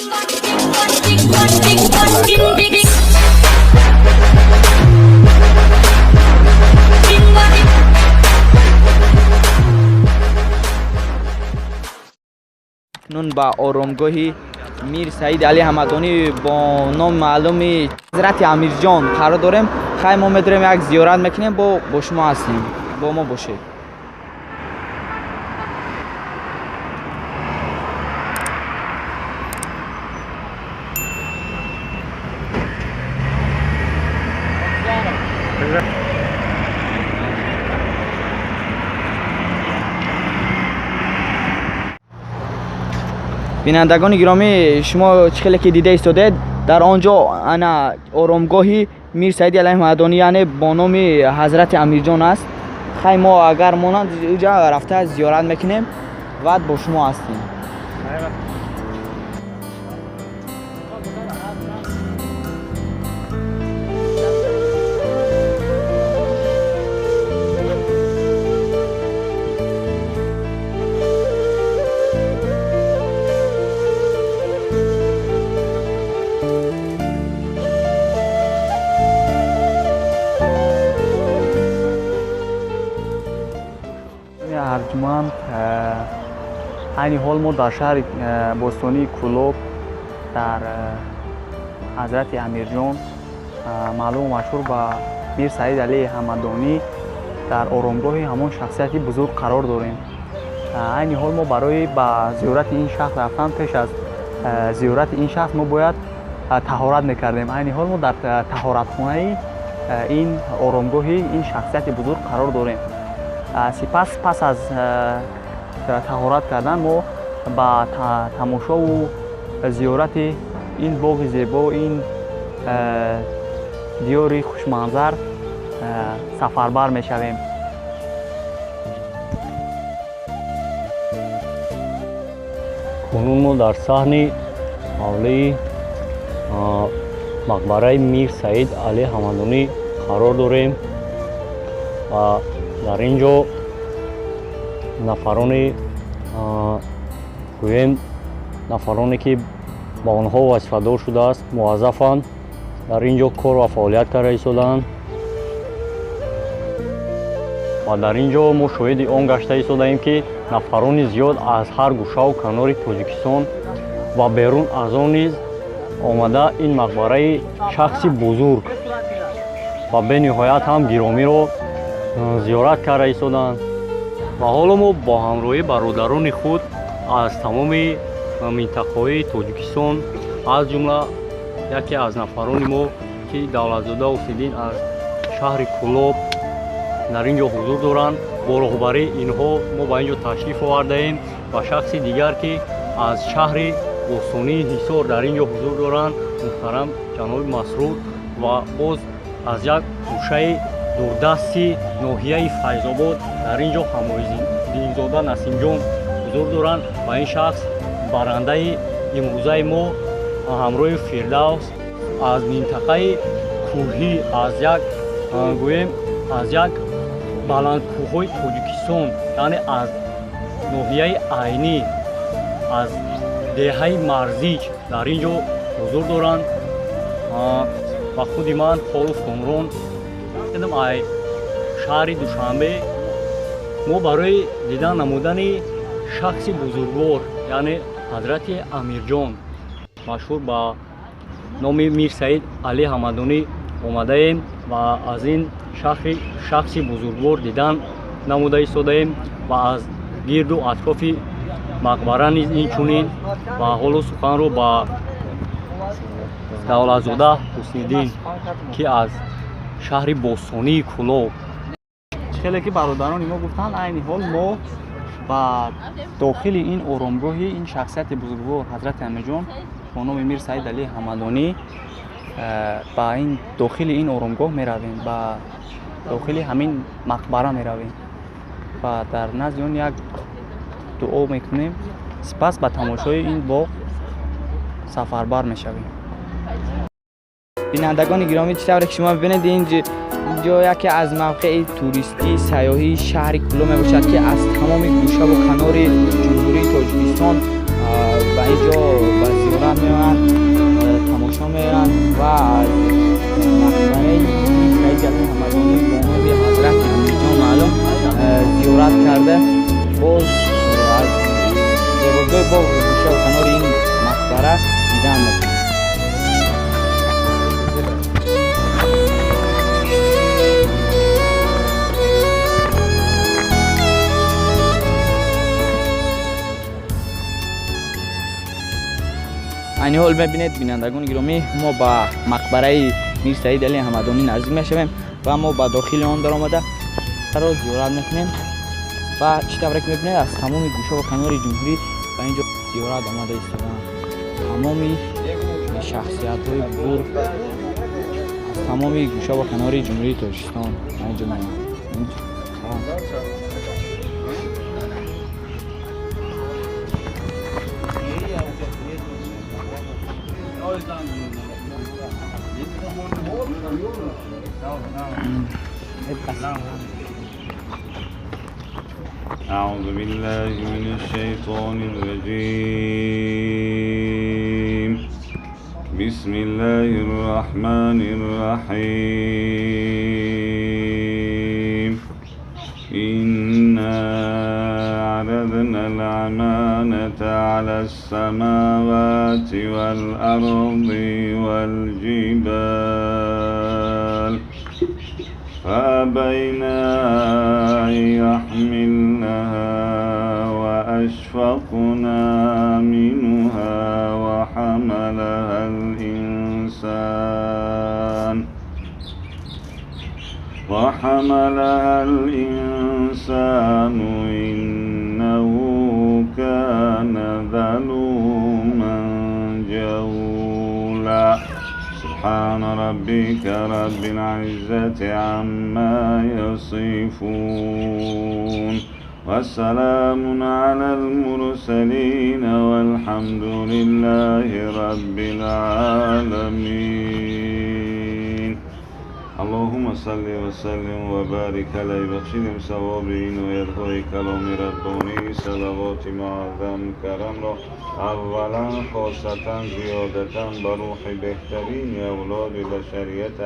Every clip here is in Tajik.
Акнун ба оромгоҳи Мир Саид Али Ҳамадонӣ бо номи маълуми Ҳазрати Амирҷон қарор дорем. Хай, мо медорем, як зиёрат мекунем, бо шумо ҳастем, бо мо бошед. Бинандагони гиромӣ, шумо чӣ хеле ки дида истодаед, дар он ҷо ана оромгоҳи Мир Саиди Алии Ҳамадонӣ, яъне бо номи Ҳазрати Амирҷон аст. Хай, мо агар монанд, уҷа рафта зиёрат мекунем, баъд бо шумо ҳастем. Арҷуманд, айни ҳол мо дар шаҳри бостонии Кӯлоб, дар Ҳазрати Амирҷон, маълуму машҳур ба Мир Саид Алии Ҳамадонӣ, дар оромгоҳи ҳамон шахсияти бузург қарор дорем. Айни ҳол мо барои ба зиёрати ин шахс рафтан, пеш аз зиёрати ин шахс мо бояд таҳорат мекардем. Айни ҳол мо дар таҳоратхонаи ин оромгоҳи ин шахсияти бузург қарор дорем. Сипас, пас аз таҳорат кардан, мо ба тамошову зиёрати ин боғи зебо, ин диёри хушманзар сафарбар мешавем. Кунун мо дар саҳни ҳавлии мақбараи Мир Саид Али Ҳамадонӣ қарор дорем ва дар ин ҷо нафароне, гӯем, нафароне ки ба онҳо вазифадор шудааст, муваззафанд, дар ин ҷо кор ва фаъолият карда истодаанд. Ва дар ин ҷо мо шоҳиди он гашта истодаем, ки нафарони зиёд аз ҳар гӯшаву канори Тоҷикистон ва берун аз он низ омада, ин мақбараи шахси бузург ва бениҳоят ҳам гиромиро зиёрат карда истодаанд. Ва ҳоло мо бо ҳамроҳии бародарони худ аз тамоми минтақаҳои Тоҷикистон, аз ҷумла яке аз нафарони мо, ки Давлатзода Усиддин аз шаҳри Кӯлоб дар ин ҷо ҳузур доранд, бо роҳбарии инҳо мо ба ин ҷо ташриф овардаем, ва шахси дигар, ки аз шаҳри бостонии Ҳисор дар ин ҷо ҳузур доранд, муҳтарам ҷаноби Масрур, ва боз аз як гӯшаи дурдасти ноҳияи Файзобод дар ин ҷо Ҳамоиддинзода Насимҷон ҳузур доранд. Ва ин шахс барандаи имрӯзаи мо ҳамроҳи Фирдавс аз минтақаи кӯҳӣ, аз як, гӯем, аз як баландкӯҳҳои Тоҷикистон, яъне аз ноҳияи Айнӣ, аз деҳаи Марзиҷ дар ин ҷо ҳузур доранд. Ва худи ман, Холов Комрон, ай шаҳри Душанбе, мо барои дидан намудани шахси бузургвор, яъне Ҳазрати Амирҷон, машҳур ба номи Мир Саид Али Ҳамадонӣ, омадаем ва аз ин шахси бузургвор дидан намуда истодаем ва аз гирду атрофи мақбара низ инчунин. Ва ҳоло суханро ба Давлатзода Ҳусниддин, ки аз шаҳри бостонии Кӯлоб. Хеле ки бародарони мо гуфтанд, айни ҳол мо ба дохили ин оромгоҳи ин шахсияти бузургвор, Ҳазрати Амирҷон бо номи Мир Саид Али Ҳамадонӣ, ба ин дохили ин оромгоҳ меравем, ба дохили ҳамин мақбара меравем ва дар назди он як дуо мекунем, сипас ба тамошои ин боғ сафарбар мешавем. Бинандагони гиромӣ, чӣ тавре ки шумо бибинед, инҷо яке аз мавқеи туристии сайёҳии шаҳри Кӯлоб мебошад, ки аз тамоми гӯшаву канори Ҷумҳурии Тоҷикистон ба ин ҷо ба зиёрат меоянд. Айни ҳол мебинед, бинандагони гиромӣ, мо ба мақбараи Мир Саид Али Ҳамадонӣ наздик мешавем ва мо ба дохили он даромада ро зиёрат мекунем ва чӣ тавре ки мебинед, аз тамоми гӯшаву канори ҷумҳурӣ ба инҷо зиёрат омада истодаанд. Тамоми шахсиятҳои бузург аз тамоми гӯшаву канори Ҷумҳурии Тоҷикистон ба инҷо меоянд. أعوذ بالله من الشيطان الرجيم. بسم الله الرحمن الرحيم. إنا عرضنا الأمانة على السماوات والأرض والجبال فأبين أن يحملنها وأشفقنا منها وحملها الإنسان إنه كان ظلوما جهولا. سبحان ربك رب العزة عما يصفون والسلام على المرسلين والحمد لله رب العالمين. اللهم صل وسلم وبارك عليه. بخشیدیم ثواب این آیت‌های کلام ربانی، صلوات معظم کرم را اولا خاصتا زیادتا به روح بهترین اولاد بشریت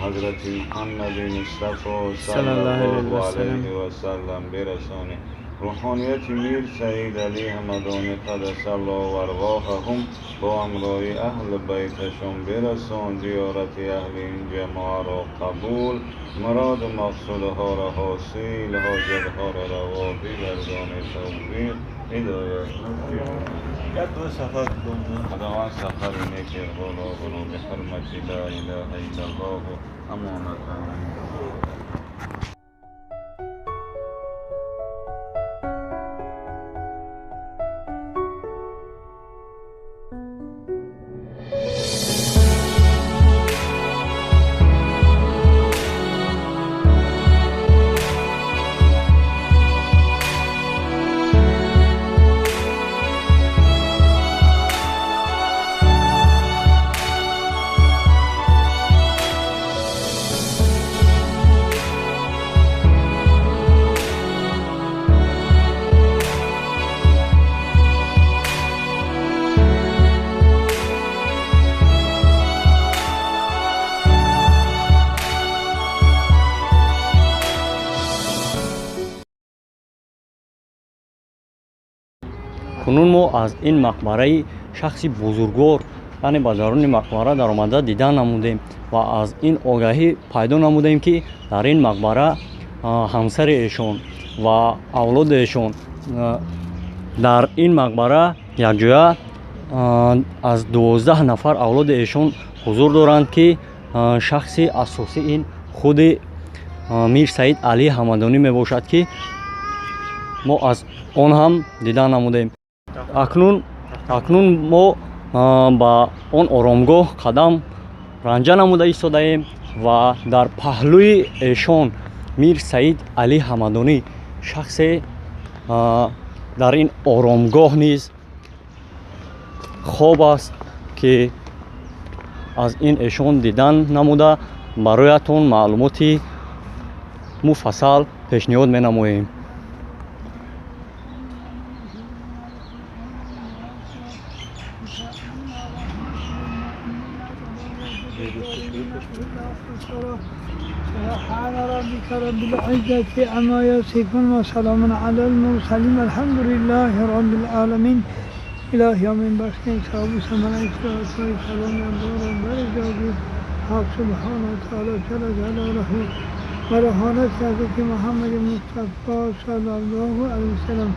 حضرت محمد مصطفی صلی الله علیه و سلم برسانیم. روحانیت میر سعید علی همدانی قدس الله و ارواحهم با همراهی اهل بیتشان برسان. زیارت اهل این جماعه را قبول، مراد و مقصودها را حاصل، حاجتها را روا بگردان، توفیق هدایت. خداوند سفر نیک اقبال را به حرمت لا اله الا الله امانتا. Кунун мо аз ин мақбараи шахси бузургвор, яъне ба даруни мақбара даромада дида намудем ва аз ин огаҳӣ пайдо намудем, ки дар ин мақбара ҳамсари эшон ва авлоди эшон дар ин мақбара якҷоя аз 12 нафар авлоди эшон ҳузур доранд, ки шахси асосӣ ин худи Мир Саид Али Ҳамадонӣ мебошад, ки мо аз он ҳам дида намудем. Акнун мо ба он оромгоҳ қадам ранҷа намуда истодаем ва дар паҳлӯи эшон Мир Саид Али Ҳамадонӣ шахсе дар ин оромгоҳ низ хоб аст, ки аз ин эшон дидан намуда бароятон маълумоти муфассал пешниҳод менамоем. سبحان ربك رب العزة عما يصفون وسلام على المرسلين الحمد لله رب العالمين. إلهي من بخشین ثواب سمن سلام دار حق سبحانه وتعالى جل جلاله و رهانت حضرت محمد مصطفی صلی الله علیه وسلم.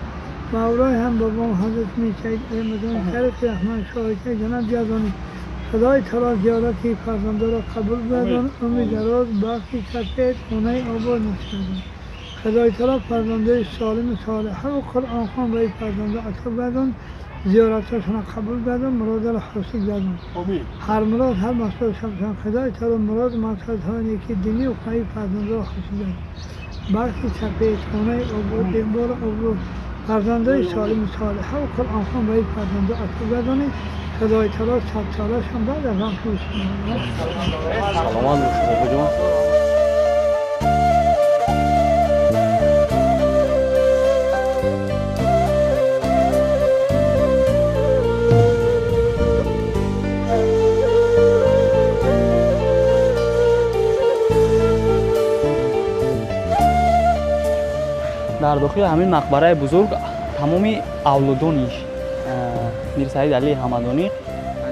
مولای هم بابام حضرت میرسید احمدان طریق رحمان شاهد جناب گردانید. خدای تعالی زیارتی فرزنده را قبول گردان، امید دراز، بختی سفید، خانه آباد نصیب. خدای تعالی فرزنده سالم صالحه و قرآن خوان و فرزنده عطا گردان، زیارتشان قبول گردان، مراد را حاصل گردان. هر مراد هر مقصود شمشان خدای تعالی مراد مقصودهای نیکی دینی و خواهی فرزنده را حاصل گردان. بختی سفید، خانه آباد، اقبال آباد، فرزنده سالم صالحه و قرآن خوان و فرزنده عطا گردانید. خدای تعالی صد سالش هم بعد از هم خوش. سلامت باشید بابا جان. Дар дохили ҳамин мақбараи бузург тамоми авлодониш Мирсаид Али Ҳамадонӣ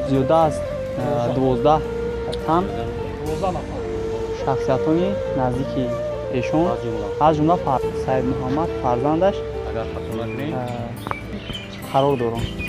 зиёда аз 12 тан шахсиятони наздики эшон, аз ҷумла Саид Муҳаммад фарзандаш қарор доранд.